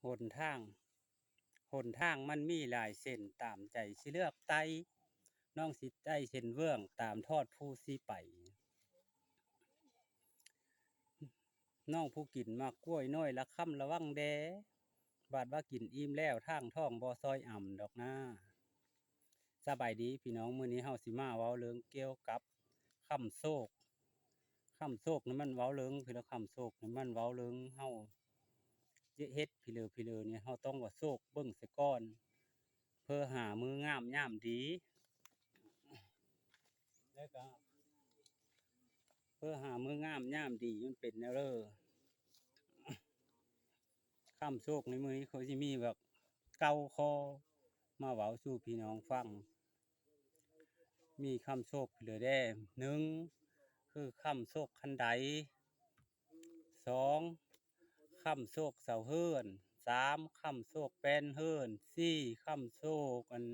ຫົນທາງ ຫົນທາງມັນມີຫຼາຍເສັ້ນ ຕາມໃຈຊິເລືອກໄຕ່ ນ້ອງຊິໄຕ່ເສັ້ນເວື່ອງ ຕາມທອດຜູ້ຊິໄປ. ນ້ອງຜູ້ກິນໝາກກ້ວຍນ້ອຍລະຄຳລະວັງແດ່ ບາດວ່າກິນອີ່ມແລ້ວ ທາງທ້ອງບໍ່ຊອຍອຳດອກນາ. ສະບາຍດີພີ່ນ້ອງ ມື້ນີ້ເຮົາຊິມາເວົ້າເລື່ອງກ່ຽວກັບຄຳໂຊກ. ຄຳໂຊກນີ້ມັນເວົ້າເລື່ອງ ພີ່ນ້ອງ ຄຳໂຊກນີ້ມັນເວົ້າເລື່ອງເຮົາເຮັດພີເລີພີເລີນີ້ ເຮົາຕ້ອງວ່າໂຊກເບິ່ງເສຍກ່ອນ ເພື່ອຫາມື້ງາມຍາມດີ ແລ້ວກໍເພື່ອຫາມື້ງາມຍາມດີ ມັນເປັນແນວເລີ. ຄຳໂຊກໃນມື້ນີ້ຂ້ອຍຊິມີແບບເກົ້າຂໍ້ມາເວົ້າສູ່ພີ່ນ້ອງຟັງ. ມີຄຳໂຊກເລີຍເດ້ ໜຶ່ງ ຄືຄຳໂຊກຄັນໄດ, ສອງ ຄຳໂຊກເສົາເຮືອນ, ສາມ ຄຳໂຊກແປ້ນເຮືອນ, ສີ່ ຄຳໂຊກອັນ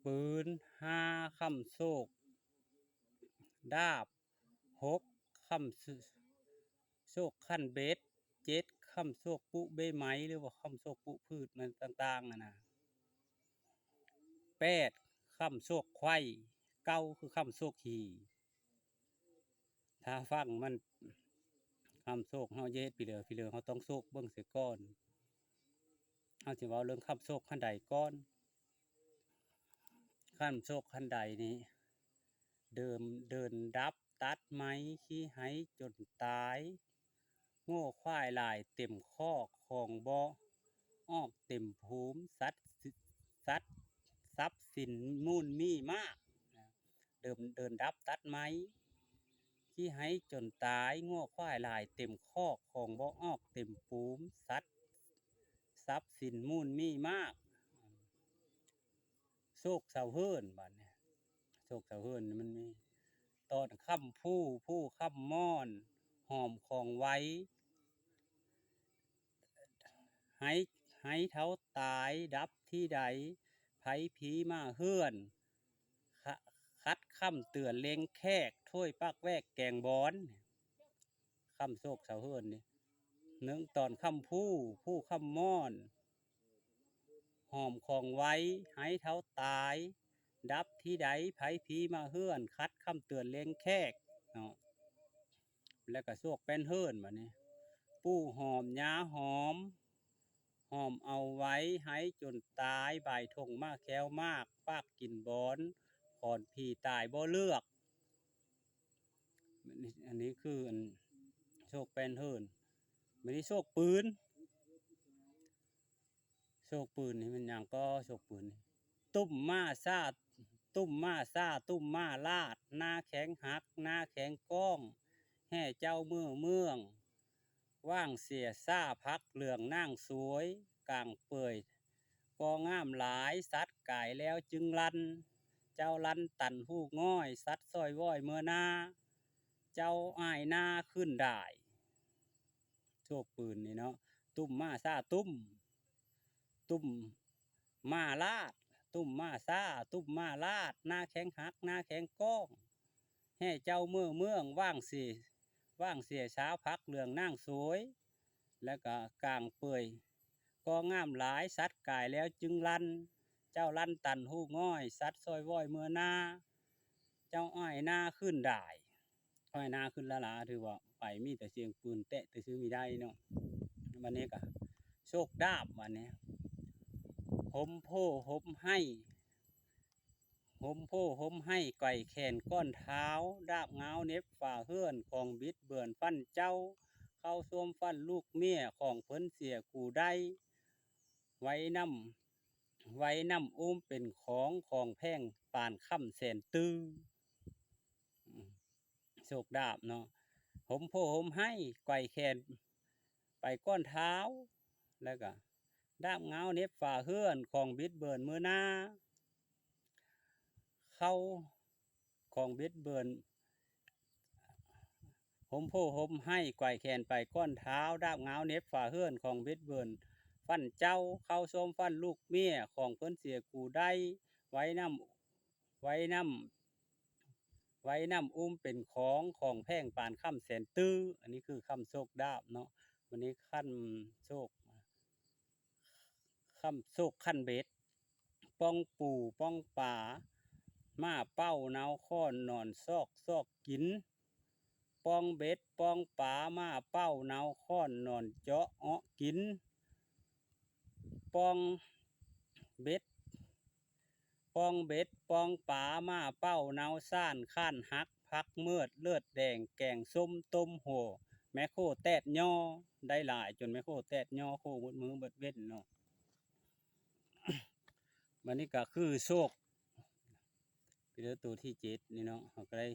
ປືນ, ຫ້າ ຄຳໂຊກດາບ, ຫົກ ຄຳໂຊກຄັນເບັດ, ເຈັດ ຄຳໂຊກປຸໃບໄມ້ ຫຼືວ່າຄຳໂຊກປຸພືດມັນຕ່າງໆຫັ້ນນະ, ແປດ ຄຳໂຊກໄຂວ້, ເກົ້າ ຄືຄຳໂຊກຂີ້. ຖ້າຟັງມັນ ຄຳໂຊກເຮົາເຮັດພີເລີພີເລີ ເຮົາຕ້ອງໂຊກເບິ່ງເສຍກ່ອນ. ເຮົາຊິເວົ້າເລື່ອງຄຳໂຊກຄັນໄດກ່ອນ. ຄຳໂຊກຄັນໄດນີ້ ເດີມເດີນດັບຕັດໄມ້ ຂີ້ໄຫ້ຈົນຕາຍ, ງົວຄວາຍຫຼາຍເຕັມຄອກ ຂອງບໍ່ອອກເຕັມພູມ, ສັດ ສັດ ຊັບສິນມູນມີມາກ. ເດີມເດີນດັບຕັດໄມ້ ຂີ້ໄຫ້ຈົນຕາຍ, ງົວຄວາຍຫຼາຍເຕັມຄອກ ຂອງບໍ່ອອກເຕັມພູມ, ສັດ ຊັບສິນມູນມີມາກ. ໂຊກເສົາເຮືອນ ບາດນີ້ ໂຊກເສົາເຮືອນນີ້ມັນມີ ຕອນຄຳພູ ພູຄຳມອນ ຫອມຂອງໄວ ໄຮ ໄຮເຖົ້າຕາຍດັບທີ່ໃດ ໄພຜີມາເຮືອນ ຂະ ຂັດຄຳເຕືອນເລັງແຂກ ຖ້ວຍປາກແວກແກງບອນ. ຄຳໂຊກເສົາເຮືອນນີ້ ໜຶ່ງ ຕອນຄຳພູ ພູຄຳມອນ ຫອມຂອງໄວ ໄຮເຖົ້າຕາຍ ດັບທີ່ໃດ ໄພຜີມາເຮືອນ ຂັດຄຳເຕືອນເລັງແຂກເນາະ. ແລ້ວກໍໂຊກແປ້ນເຮືອນ ບາດນີ້ ປູ້ຫອມ ຢາຫອມ ຫອມເອົາໄວ້ ໄຮຈົນຕາຍ ບາຍທົ່ງໝາກແຂ້ວໝາກ ປາກກິນບອນ ຂອນຜີຕາຍບໍ່ເລືອກ. ອັນນີ້ຄືອັນໂຊກແປ້ນເຮືອນ. ບາດນີ້ໂຊກປືນ ໂຊກປືນນີ້ແມ່ນຫຍັງກໍ ໂຊກປືນນີ້ ຕຸ້ມມ້າຊາ ຕຸ້ມມ້າຊາ ຕຸ້ມມ້າລາດ ໜ້າແຂ້ງຫັກ ໜ້າແຂ້ງກ້ອງ ແຫ່ເຈົ້າເມືອເມືອງ ຫວ່າງເສຍຊາຜັກເຫຼືອງນາງສວຍ ກາງເປື່ອຍກໍງາມຫຼາຍ ສັດກາຍແລ້ວຈຶ່ງລັນ ເຈົ້າລັນຕັນຫູງ່ອຍ ສັດຊ້ອຍວອຍເມືອໜ້າ ເຈົ້າອ້າຍໜ້າຂຶ້ນດາຍ. ໂຊກປືນນີ້ເນາະ ຕຸ້ມມ້າຊາ ຕຸ້ມ ຕຸ້ມມ້າລາດ ຕຸ້ມມ້າຊາ ຕຸ້ມມ້າລາດ ໜ້າແຂ້ງຫັກ ໜ້າແຂ້ງກ້ອງ ແຫ່ເຈົ້າເມືອເມືອງ ຫວ່າງເສ ຫວ່າງເສຍຊາຜັກເຫຼືອງນາງສວຍ ແລ້ວກະກາງເປື່ອຍກໍງາມຫຼາຍ ສັດກາຍແລ້ວຈຶ່ງລັນ ເຈົ້າລັນຕັນຫູງ່ອຍ ສັດຊ້ອຍວອຍເມືອໜ້າ ເຈົ້າອ້າຍໜ້າຂຶ້ນດາຍ. ອ້າຍໜ້າຂຶ້ນລະລາ ຖືວ່າໄປມີແຕ່ສຽງປືນແຕະແຕ່ຊື່ມີໄດ້ເນາະ. ບາດນີ້ກະໂຊກດາບ ບາດນີ້ ຫົມໂພຫົມໄຮ ຫົມໂພຫົມໄຮໄກວແຂນກ້ອນທ້າວ ດາບງາວເໜັບຝາເຮືອນ ຂອງບິດເບືອນຟັນເຈົ້າ ເຂົ້າຊວມຟັນລູກເມຍ ຂອງເພິ່ນເສຍກູໄດ້ ໄວ້ນຳ ໄວ້ນຳອຸ້ມເປັນຂອງ ຂອງແພງປານຄຳແສນຕື້. ໂຊກດາບເນາະ ຫົມໂພຫົມໄຮໄກວແຂນໄປກ້ອນທ້າວ ແລ້ວກະດາບງາວເໜັບຝາເຮືອນ ຂອງບິດເບືອນເມືອໜ້າ ເຂົ້າ ຂອງບິດເບືອນ ຫົມໂພຫົມໄຮໄກວແຂນໄປກ້ອນທ້າວ ດາບງາວເໜັບຝາເຮືອນ ຂອງບິດເບືອນຟັນເຈົ້າ ເຂົ້າຊວມຟັນລູກເມຍ ຂອງເພິ່ນເສຍກູໄດ້ ໄວ້ນຳ ໄວ້ນຳ ໄວ້ນຳອຸ້ມເປັນຂອງ ຂອງແພງປານຄຳແສນຕື້. ອັນນີ້ຄືຄຳໂຊກດາບເນາະ ມື້ນີ້ຄັນໂຊກ ຄຳໂຊກຄັນເບັດ ປ່ອງປູ່ປ່ອງປາ ມ້າເປົ້ານາວຄ້ອນ ໜອນຊອກຊອກກິນ ປ່ອງເບັດປ່ອງປາ ມ້າເປົ້ານາວຄ້ອນ ໜອນເຈາະເອາະກິນ ປ່ອງເບັດ ປ່ອງເບັດປ່ອງປາ ມ້າເປົ້ານາວຊ້ານ ຄ້ານຫັກ ຜັກເມີດ ເລືອດແດງ ແກງສົ້ມ ຕົ້ມໂຫ ແມໂຄແຕດຍໍ ໄດ້ຫຼາຍຈົນແມໂຄແຕດຍໍ ໂຄເບິດມື້ເບິດເວັນເນາະ. ບັດນີ້ກໍຄືໂຊກ ເປັນໂຕທີເຈັດນີ້ເນາະ ເຮົາກໍໄດ້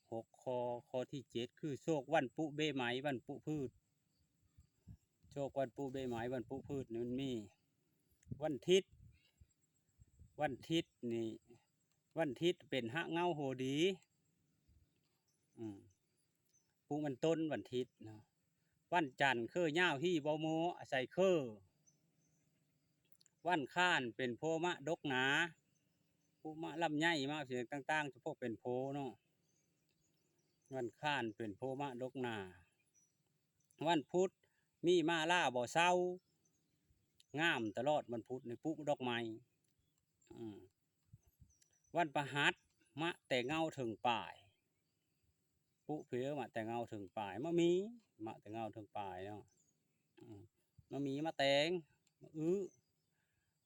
ຫົກຂໍ້ ຂໍ້ທີເຈັດ ຄືໂຊກວັນປຸເບໄໝ ວັນປຸພືດ. ໂຊກວັນປຸເບໄໝ ວັນປຸພືດນີ້ມັນມີ ວັນທິດ ວັນທິດນີ້ ວັນທິດເປັນຮະເງົາໂຫດີ ອືມ ປຸມັນຕົ້ນວັນທິດເນາະ. ວັນຈັນ ເຄີຍາວຮີ່ບໍ່ໂມ ອາໄສເຄີ. ວັນຄານ ເປັນໂພມະດົກໜາ ປຸມະລຳໄຍ ມະສິ່ງຕ່າງໆ ຈຳພວກເປັນໂພເນາະ. ວັນຄານ ເປັນໂພມະດົກໜາ. ວັນພຸດ ມີມາລາບໍ່ເຊົາ ງາມຕະຫຼອດ ວັນພຸດນີ້ ປຸດອກໄມ້ ອືມ. ວັນພະຫັດ ມະແຕ່ເງົາເຖິງປາຍ ປຸເພີມະແຕ່ເງົາເຖິງປາຍ ມະມີ ມະແຕ່ເງົາເຖິງປາຍເນາະ ອືມ ມະມີ ມະແຕງ ມະອຶ.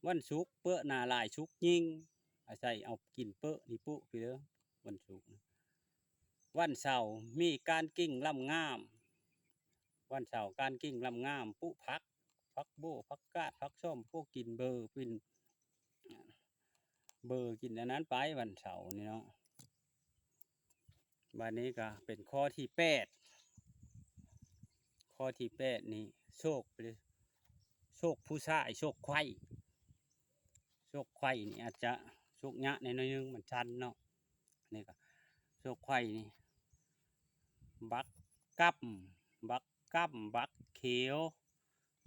ວັນສຸກ ເປິະໜ້າຫຼາຍສຸກຍິງ ອາໄສເອົາກິນເປິະນີ້ປຸພີເດີ ວັນສຸກ. ວັນເສົາ ມີການກິ້ງລຳງາມ ວັນເສົາ ການກິ້ງລຳງາມ ປຸຜັກ ຜັກໂບ ຜັກກາດ ຜັກຊອມ ໂປກິນເບີ ປິ່ນ ເບີກິນອັນນັ້ນໄປ ວັນເສົານີ້ເນາະ. ບັດນີ້ກໍເປັນຂໍ້ທີແປດ ຂໍ້ທີແປດນີ້ ໂຊກ ໂຊກຜູ້ຊາຍ ໂຊກໄຂວ້ ໂຊກໄຂວ້ນີ້ອາດຈະໂຊກຍາກແດ່ໜ້ອຍໜຶ່ງ ມັນສັ້ນເນາະ. ນີ້ກໍໂຊກໄຂວ້ນີ້ ບັກກຳ ບັກກຳ ບັກຂຽວ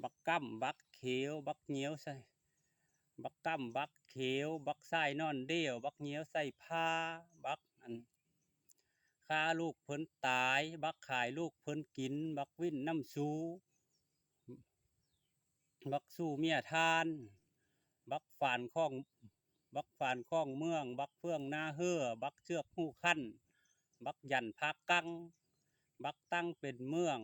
ບັກກຳ ບັກຂຽວ ບັກຫງຽວໃສ່ ບັກກຳ ບັກຂຽວ ບັກຊາຍນອນດຽວ ບັກຫງຽວໃສ່ຜ້າ ບັກອັນ ຄາລູກເພິ່ນຕາຍ ບັກຂາຍລູກເພິ່ນກິນ ບັກວິ້ນນ້ຳຊູ ບັກຊູເມຍທ່ານ ບັກຟານຂອງ ບັກຟານຂອງເມືອງ ບັກເຟືອງນາເຮືອ ບັກເຊືອກຫູຄັນ ບັກຢັນພາກັງ ບັກຕັ້ງເປັນເມືອງ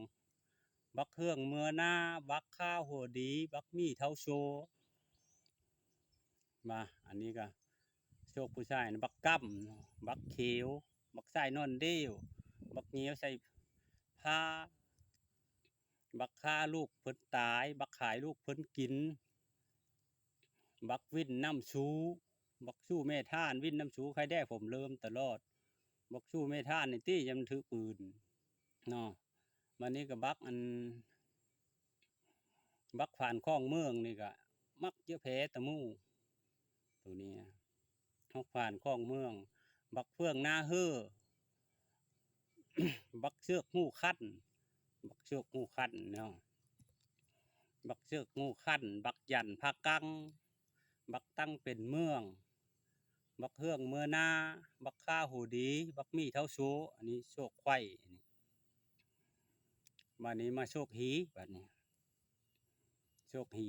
ບັກເຮືອງເມືອນາ ບັກຂ້າຫົວດີ ບັກໝີເທົ້າໂຊ. ມາ ອັນນີ້ກໍໂຊກຜູ້ຊາຍນະ ບັກກຳ ບັກຂຽວ ບັກຊາຍນອນດຽວ ບັກຫງຽວໃສ່ຜ້າ ບັກຄາລູກເພິ່ນຕາຍ ບັກຂາຍລູກເພິ່ນກິນ ບັກວິ້ນນ້ຳຊູ ບັກຊູແມ່ທ່ານ ວິ້ນນ້ຳຊູ ໄຂ່ແດ້ຜົມເລີມຕະຫຼອດ ບັກຊູແມ່ທ່ານນີ້ຕິ ຍາມຖືກປືນເນາະ. ບັດນີ້ກໍບັກອັນ ບັກຟານຂອງເມືອງນີ້ກໍມັກເຍາະແພ້ຕະໝູ່ ໂຕນີ້ນະ ບັກຟານຂອງເມືອງ ບັກເຟືອງນາເຮືອ ບັກເຊືອກຫູຄັນ ບັກເຊືອກຫູຄັນເນາະ ບັກເຊືອກຫູຄັນ ບັກຢັນພາກັງ ບັກຕັ້ງເປັນເມືອງ ບັກເຮືອງເມືອນາ ບັກຂ້າຫູດີ ບັກໝີເທົ້າໂຊ. ອັນນີ້ໂຊກໄຂວ້ ອັນນີ້ ບາດນີ້ມາໂຊກຮີ ບາດນີ້ໂຊກຮີ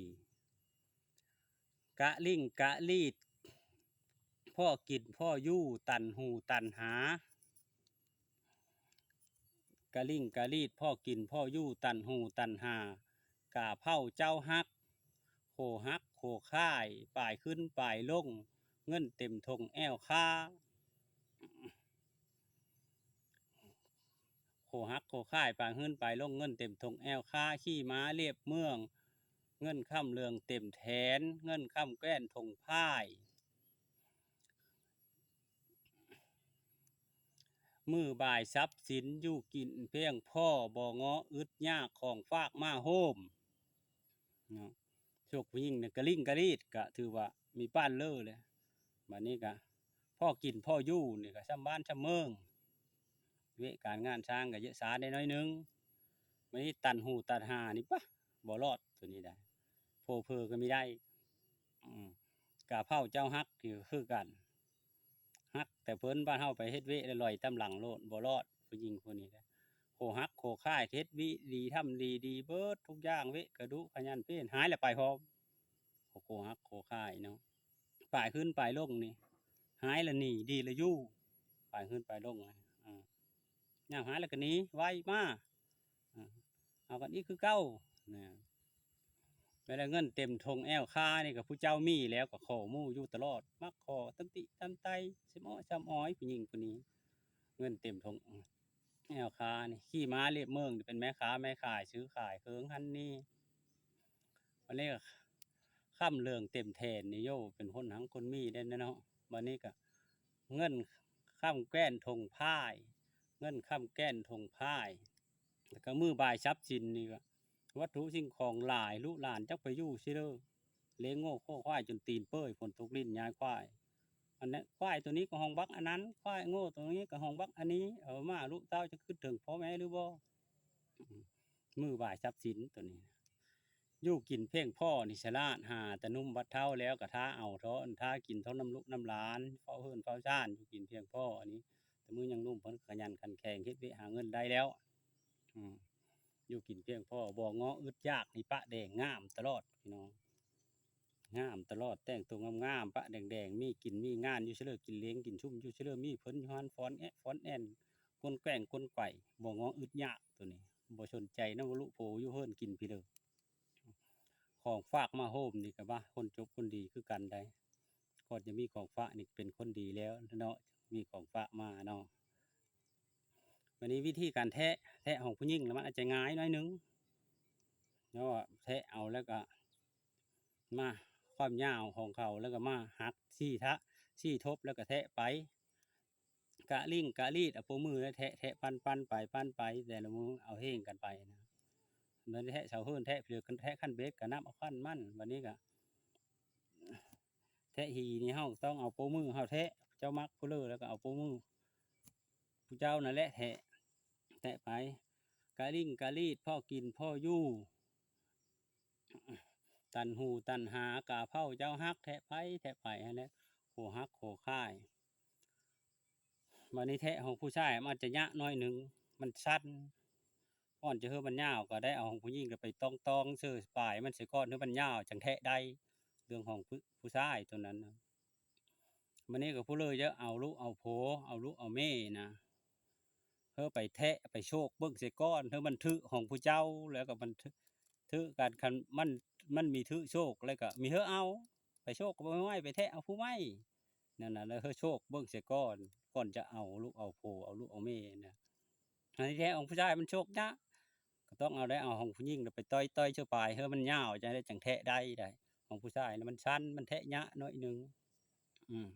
ກະລິ້ງກະລີດ ພໍກິນພໍຢູ່ ຕັນຫູຕັນຫາ ກະລິ້ງກະລີດ ພໍກິນພໍຢູ່ ຕັນຫູຕັນຫາ ກາເພົາເຈົ້າຮັກ ໂຄຮັກໂຄຄ້າຍ ປາຍຂຶ້ນປາຍລົງ ເງິນເຕັມຖົງແອວຄາ ໂຄຮັກໂຄຄ້າຍ ປາຍຂຶ້ນປາຍລົງ ເງິນເຕັມຖົງແອວຄາ ຂີ່ມ້າລຽບເມືອງ ເງິນຄຳເຫຼືອງເຕັມແຖນ ເງິນຄຳແກ້ນຖົງພາຍ ມື້ບ່າຍຊັບສິນຢູ່ກິນພຽງພໍ ບໍ່ງໍອຶດຍາກ ຂອງຝາກມາໂຮມເນາະ. ໂຊກຜູ້ຍິງນີ້ກະລິ້ງກະລີດ ກະຖືວ່າມີປານເລີແຫຼະ. ບາດນີ້ກະພໍກິນພໍຢູ່ນີ້ກະຊ່ຳບ້ານຊ່ຳເມືອງ ວຽກການງານຊ່າງກະເຍາະຊາໄດ້ໜ້ອຍໜຶ່ງ. ບາດນີ້ຕັນຫູຕັນຫານີ້ປະ ບໍ່ລອດໂຕນີ້ໄດ໋ ໂພເພີກະມີໄດ້. ອືມ ກາເພົາເຈົ້າຮັກຢູ່ຄືກັນ ຮັກແຕ່ເພິ່ນ ບ້ານເຮົາໄປເຮັດວຽກແລ້ວລອຍຕາມຫຼັງໂລດ ບໍ່ລອດ ຜູ້ຍິງຜູ້ນີ້ນະ. ຄົວຫັກຄົວຄ້າຍ ເຮັດວິດີທຳດີ ດີເບິດທຸກຢ່າງ ເວະກະດຸຂະຫຍັນເພນ ຫາຍແລ້ວໄປພ້ອມ ໂຄ ໂຄຫັກໂຄຂາຍເນາະ ປາຍຂຶ້ນປາຍລົງນີ້ ຫາຍລະໜີ ດີລະຢູ່ ປາຍຂຶ້ນປາຍລົງ ອາ ຍາມຫາຍແລ້ວກະໜີ ໄວມາ ອາ ເອົາກັນອີກຄືເກົ່ານະ ເວລາເງິນເຕັມຖົງແອວຄານີ້ກະຜູ້ເຈົ້າມີແລ້ວກະຂໍໝູ່ຢູ່ຕະຫຼອດ ມັກຂໍຕຳຕິຕຳໄຕ ຊຳອ້ອຍຊຳອ້ອຍຜູ້ຍິງຜູ້ນີ້ ເງິນເຕັມຖົງແອວຄານີ້ ຂີ່ມ້າລຽບເມືອງ ເປັນແມ່ຄ້າແມ່ຂາຍ ຊື້ຂາຍເຄື່ອງຫັ້ນນີ້ ບາດນີ້ກະຄຳເຫຼືອງເຕັມແຖນນີ້ ໂຢ ເປັນຄົນຮັ່ງຄົນມີໄດ໋ນະເນາະ ບາດນີ້ກະເງິນຄຳແກ້ນຖົງພາຍ ເງິນຄຳແກ້ນຖົງພາຍ ແລ້ວກະມືບາຍຊັບສິນນີ້ກະ ວັດຖຸສິ່ງຂອງຫຼາຍ ລູກຫຼານຈັກໄປຢູ່ໃສເດີ ລ້ຽງງົວໂຄຄວາຍຈົນຕີນເປີຍ ຝົນຕົກລິນຍາຍຄວາຍ ອັນນັ້ນ ຄວາຍໂຕນີ້ກະຫ້ອງບັກອັນນັ້ນ ຄວາຍ ງົວໂຕນີ້ກະຫ້ອງບັກອັນນີ້ ເອີ ມາລູກເຕົ້າຈະຄິດເຖິງພໍ່ແມ່ຫຼືບໍ່? ອືມ ມືບາຍຊັບສິນໂຕນີ້ ຢູ່ກິນພຽງພໍນີ້ ສະຫຼາດຫາແຕ່ໜຸ່ມບັດເຖົ້າແລ້ວກະຖ້າເອົາເທາະ ຖ້າກິນເທົ່ານຳລູກນຳຫຼານ ເຝົ້າເຮືອນເຝົ້າຊານ ຢູ່ກິນພຽງພໍ ອັນນີ້ແຕ່ມື້ຍັງໜຸ່ມເພິ່ນກະຂະຫຍັນຂັນແຂງ ເຮັດວຽກຫາເງິນໄດ້ແລ້ວ ອືມ ຢູ່ກິນພຽງພໍ ບໍ່ງໍອຶດຢາກ ນີ້ປະແດງງາມຕະຫຼອດພີ່ນ້ອງ ງາມຕະຫຼອດ ແຕ່ງໂຕງາມໆ ປະແດງໆ ມີກິນມີງານຢູ່ໃສເລີ ກິນເລງກິນຊຸມຢູ່ໃສເລີ ມີເພິ່ນຢູ່ຫັ້ນ ຟ້ອນແອະຟ້ອນແອ່ນ ກົນແກວ່ງກົນໄກວ ບໍ່ງໍອຶດຍາກໂຕນີ້ ບໍ່ສົນໃຈນຳລູກໂພຢູ່ເຮືອນກິນພີ້ເລີ ຂອງຝາກມາໂຮມນີ້ກະວ່າຄົນຈົບຄົນດີຄືກັນໄດ໋ ກ່ອນຈະມີຂອງຝາກນີ້ເປັນຄົນດີແລ້ວເນາະ ມີຂອງຝາກມາເນາະ ບາດນີ້ວິທີການແທະ ແທະຂອງຜູ້ຍິງລະມັນອາດຈະງ່າຍໜ້ອຍໜຶ່ງເນາະ ແທະເອົາແລ້ວກະມາຄວາມຍາວຂອງເຂົາ ແລ້ວກະມາຫັກຊີ້ທະ ຊີ້ທົບ ແລ້ວກະແທະໄປ ກະລິ້ງກະລີດ ເອົາໂປ້ມືແລ້ວແທະ ແທະປັ້ນໆໄປ ປັ້ນໄປ ແຕ່ລະມືເອົາເຮງກັນໄປນະ ແມ່ນແທະເສົາເຮືອນ ແທະເຫຼືອ ແທະຄັນເບັດກະນັບເອົາຄັນມັນ ບາດນີ້ກະ ແທະຫີນີ້ເຮົາຕ້ອງເອົາໂປ້ມືເຮົາແທະ ເຈົ້າມັກຜູ້ເລີ ແລ້ວກະເອົາໂປ້ມືຜູ້ເຈົ້ານັ້ນແຫຼະແທະ ແທະໄປ ກະລິ້ງກະລີດ ພໍກິນພໍຢູ່ ຕັນຫູຕັນຫາ ກາເພົາເຈົ້າຮັກ ແທະໄປແທະໄປຫັ້ນແຫຼະ ໂຄຫັກໂຄຂາຍ ບາດນີ້ແທະຂອງຜູ້ຊາຍມັນອາດຈະຍາກໜ້ອຍໜຶ່ງ ມັນສັ້ນ ກ່ອນຈະໃຫ້ມັນຍາວກະໄດ້ເອົາຂອງຜູ້ຍິງໄປຕອງໆ ເສີປາຍມັນເສຍກ່ອນ ໃຫ້ມັນຍາວຈັ່ງແທະໄດ້ ເລື່ອງຂອງຜູ້ ຜູ້ຊາຍໂຕນັ້ນນະ ບາດນີ້ກະຜູ້ເລີຈະເອົາລູກເອົາຜົວ ເອົາລູກເອົາເມຍນະ ເຮົາໄປແທະໄປໂຊກເບິ່ງເສຍກ່ອນ ເຮົາມັນຖືກຂອງຜູ້ເຈົ້າ ແລ້ວກະມັນຖືກກັນ ຄັນມັນ ມັນມີຖືກໂຊກ ແລ້ວກະມີເຮົາເອົາ ໄປໂຊກກະບໍ່ໃຫ້ໄປແທະເອົາຜູ້ໃໝ່ ນັ້ນນະ ແລ້ວເຮົາໂຊກເບິ່ງເສຍກ່ອນ ກ່ອນຈະເອົາລູກເອົາຜົວ ເອົາລູກເອົາເມຍນະ ອັນນີ້ແທະຂອງຜູ້ຊາຍມັນໂຊກຍາກ ກະຕ້ອງເອົາໄດ້ ເອົາຂອງຜູ້ຍິງໄປຕ່ອຍໆ ເສີປາຍ ເຮົາມັນຍາວຈັ່ງໃດຈັ່ງແທະໄດ້ໄດ໋ ຂອງຜູ້ຊາຍນະມັນສັ້ນ ມັນແທະຍາກໜ້ອຍໜຶ່ງ ອືມ.